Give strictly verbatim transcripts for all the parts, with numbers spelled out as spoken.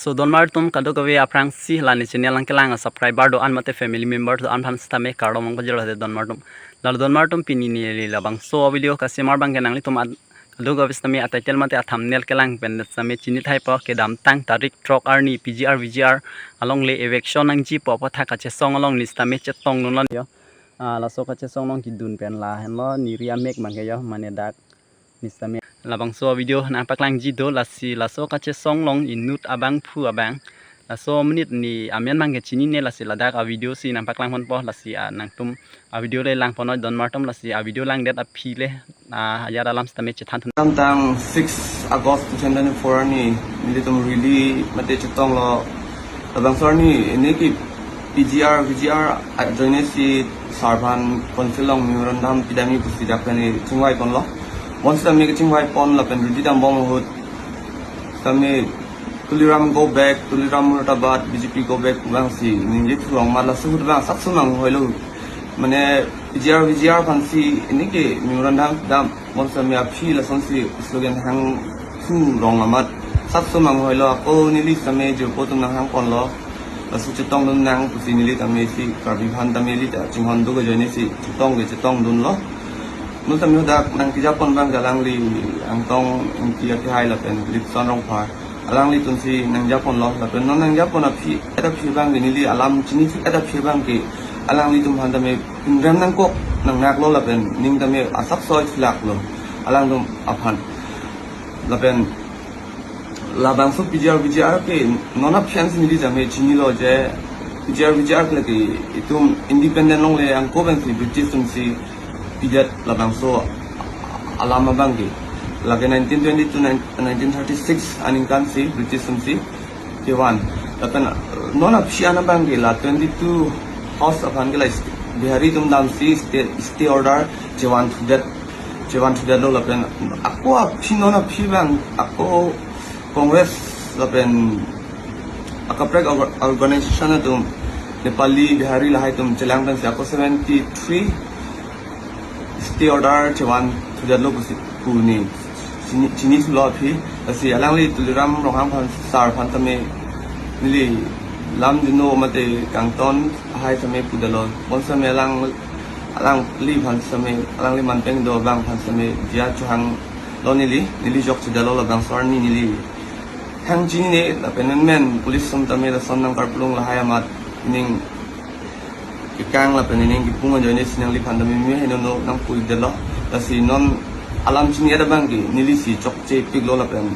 So donmar atum kadokave aphrangsi la ne channel nangkelang a subscriber do-an mate family member do-an aphan sitame kardom nangpajirlo de donmar atum. Lalo donmar atum pini neli labangso video kasemar abangke nanglitum ad-, kadokave sitame a title mate a thumbnail kelang pen sitame chinithaipo, kedamtang tarik throk arni P G R V G R alongle eviction nangjipo aphuthak kachesong along ne sitame chetong dunlo yo. Ah, laso kachesong along kedun pen lahenlo neli amek abangke yo, mane dak ne sitame labangso video nangpaklangji do, lasi laso kachesong along inut abangphu abang, laso amonit ne amen abangke chinine, lasi ladak a video si nangpaklang ponpo, lasi, ah, nangtum a video le lang ponnoi donmar atum, lasi a video langdet aphi le, ah, ajat alam sitame chethan thun. Kedamtang six August twenty twenty-four arni nelitum rally mate chetonglo. Labangso arni neli ke P G R V G R ajoine si sar aphan council along memorandum pidamji pusi dak pen chingvai ponlo. Bonsitame kachingvai pon lapen rally dambom ahut sitame Tuliram go back, Tuliram Murdabaad, B J P go back abangsi ningje thulong amat laso ahut abang asapso nanghoilo. Mane P G R V G R aphansi neli ke memorandum dam, bonsitame aphi lasonsi slogan hangthu rong amat asapso nanghoilo, ako neli sitame jirpo atum nanghang ponlo. Laso chetong dun nang pusi neli tame si Karbi aphan tame neli ta chinghon do ajoine si chetong ke chetong dunlo. Non tame dak nangkejapon abangke alangli Angtong Ingti akehai lapen Lipson Rongphar, alanglitumsi nangjaponlo, lapen non nangjapon aphi, et aphi abangke neli alam chini et aphi abangke alanglitum aphan tame pinrem nangkok nangnaklo lapen ning tame asapso chilaklo alangtum aphan. Lapen labangso P G R V G R ke non aphi ansi neli tame chinilo je P G R V G R ke lake itum independent longle angko pensi British atumsi pidet labangso alam abangke. Lake nineteen twenty to nineteen thirty-six aningkan si British atumsi kevan. Lapen non aphi an abangke la twenty-two house aphan ke la Bihari atum damsi stay, stay order chevan thudet, chevan thudetlo lapen ako aphi non aphi abang ako Congress lapen akaprek orga-, organization atum Nepali, Bihari lahai atum chelang pensi ako seventy-three stay order chevan thudetlo pusi pu ne chini, chinithulo aphi. Lasi alangli Tuliram Ronghang aphan sar aphan tame neli lam dino mate kangton ahai tame pudetlo. Bonsitame alang, alangliphan tame, alangli manpeng do abang aphan tame jia chohanglo neli, neli jok chedetlo labangso arni neli hang chinine lapen men police atum tame lason nangkarplung lahai amat ning kekang lapen ining kipung ajoine si nangliphan tame meme henono nangpudetlo. Lasi non alam chini et abangke neli si chokche piklo lapen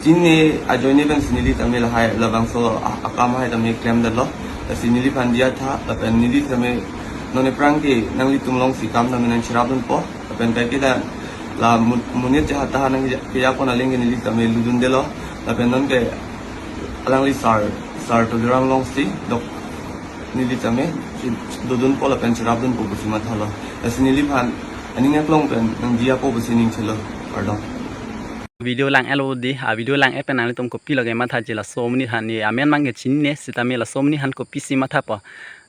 chini ajoine pensi neli tame lahai labangso a-, akam hai tame klemdetlo. Lasi neliphan jia tha lapen neli tame non aphrang ke nanglitum alongsi kam tame nangcherap dunpo. Lapen kaike ta la mu-, monit jahat tahan nangkejapon aling ke neli tame ludundetlo. Lapen non ke alangli sar, sar Tuliram alongsi dok neli tame dodunpo lapen cherapdunpo pusi mathalo. Lasi neliphan aning aklong pen nangjiapo pusi ning chelo. Kardom. Video lang-etlo di, a video lang-et pen nanglitum kopilo ke mathaji, laso amonit aphan ne amen abangke chinine, sitame laso amonit aphan kopisi mathapo.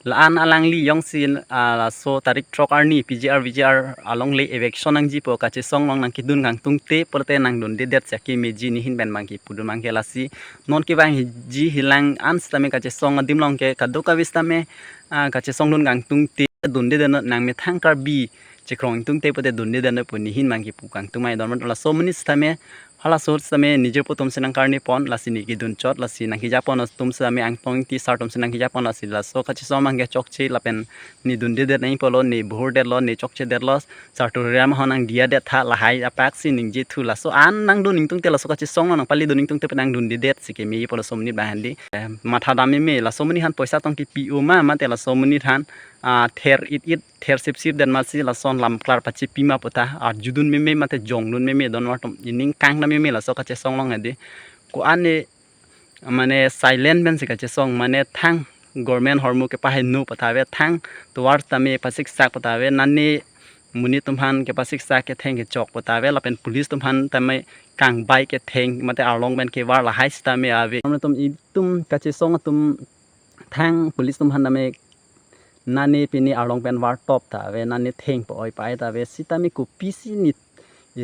La-an alangli jongsi, ah, laso tarik throk arni P G R V G R alongle eviction nangjipo kachesong along nangkedun kangtungte pulote nangdundedet si akemeji nehin pen abangke pudun abangke, lasi non kevangji hilang an sitame kachesong adim along ke kadokave sitame, ah, kachesong dun kangtungte dundedet nangmethang Karbi chekrong ingtungte pulote dundedet pu nehin abangke pu kangtung mai donmar atum. Laso amonit sitame halaso ahut sitame ne jirpo atumsi nangkarni pon, lasi ne kedun chot, lasi nangkejapon atum sitame Angtong Ingti sar atumsi nangkejapon, lasi laso kachesong abangke chokche lapen ne dundedet nangji pulo, ne bohordetlo, ne chokchedetlo, sar Tuliram ahon nangdiyadet tha lahai apaksi ningjethu. Laso an nangdun ingtungte, laso kachesong along nangpalidun ingtungte pen nangdundedet si keme pulo laso amonit abang handi. Eh, mathadam meme, laso amonit aphan poisa tong kipi-o ma mate laso amonit aphan, ah, ther it it, ther sip sip det masi lason lam klar pachipi ma pu ta arjudun meme mate jongdun meme donmar atum, ining kangdam meme laso kachesong along hadi. Ko-an ne mane silent pensi kachesong, mane thang government ahormu kepaheno pu ta ave, thang tovar tame pasiksak pu ta ave, nane monit atum aphan kepasiksak ketheng kechok pu ta ave, lapen police atum aphan tame kangbai ketheng mate arlong pen kevar lahai sitame ave. Atum itum kachesong atum thang police atum aphan tame nane pini arlong pen vartop ta ave, nane theng po-oi pai ta ave, sitame kopisi ne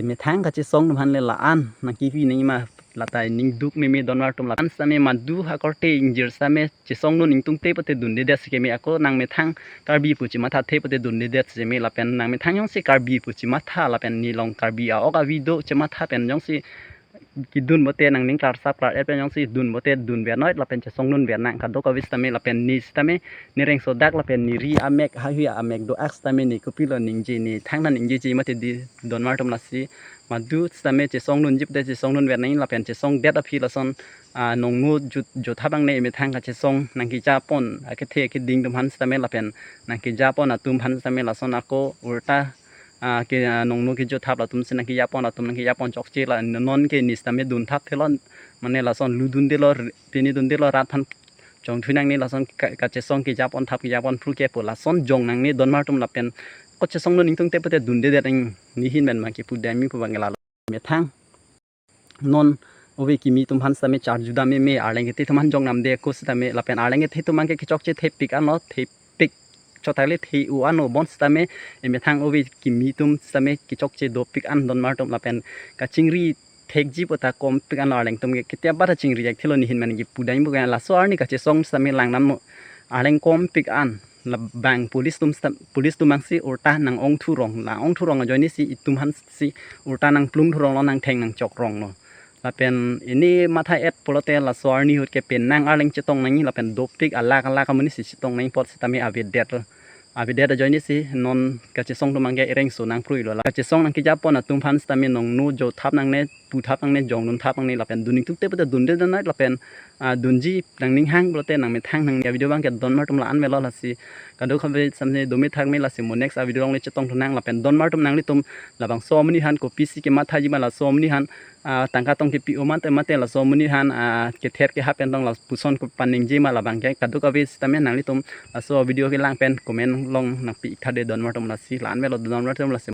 methang kachesong atum aphan le la-an nangkipi nangji ma lata ning duk meme donmar atum lapen sitame madu akorte ingjir sitame chesong dun ingtungte pute dundedet si keme ako nangmethang Karbi pu chemathathe pute dundedet si keme lapen nangmethang jongsi Karbi pu chematha lapen nelong Karbi a-ok avi do chematha pen jongsi kedun pute nangning klarsap klar-et pen jongsi dun pute dunver noi lapen chesong dunver nang kadokave sitame lapen ne sitame nereng sodak lapen neri amek hahui amek do-ak sitame ne kopilo ningje ne thangta ningjeje mate dei donmar atum lasi madu sitame chesong dunji pute chesong dunver nang lapen chesongdet aphi lason ah, nongno jut jothap nangne emethang kachesong nangkejapon akethe akeding atum aphan sitame lapen nangkejapon atum aphan sitame lason ako ulta ah, ke ah, nongno kejothap latum si nangkejapon atum nangkejapon chokche la non ke ne sitame dunthap thelon mane lason lu dundelo r- pini dundelo rat aphan chongthui nangne lason ka- kachesong kejapon thap kejapon phru kepo lason jong nangne donmar atum lapen kochesong dun ingtungte pute dundedet ing nehin pen ma kepudamji pu abang lalo methang non ove kimi atum aphan sitame charju dam meme arleng kethe atum aphan jong namde ako sitame lapen arleng kethe atum abang ke kechokche thepik anlo thepik chotale the-u anlo bon sitame emethang ove kimi atum sitame kechokche dopik an donmar atum lapen kachingri thekji puta kompik anlo arleng atum ke ketia bata chingri jak thelo nehin mane kepudamji pu ke laso arni kachesong sitame langdamlo arleng kompik an labang police atum sita- police atum abang si ulta nang-ongthurong la ongthurong ajoine si itum aphan si ulta nangplungthuronglo nangtheng nangchokronglo lapen ne matha-et pulote laso arni ahut ke penang arleng chetong nangji lapen dopik alak alak amonit si chetong nangji apot sitame avedet avedet ajoine si non kachesong atum abang ke ereng so nangpruilo la kachesong nangkejapon atum aphan sitame nongno jothap nangne puthap nangne jong dunthap nangne lapen dun ingtungte pute dundedet noi lapen ah, dunji nangning hang pulote nangmethang nangni avideo abang ke donmar atum la-an melo lasi kadokave sitame dome thakme lasi mo next avideo along le chetongthu nang lapen donmar atum nanglitum labangso amonit aphan kopisi kemathaji ma laso amonit aphan ah, tangka tong kepi-o mate mate laso amonit aphan ah, kether kehap pen tong lapuson kopan ningje ma labang ke kadokave sitame nanglitum laso video kelang pen comment along nangpi-ik tha dei donmar atum lasi la-an melo donmar atum lasi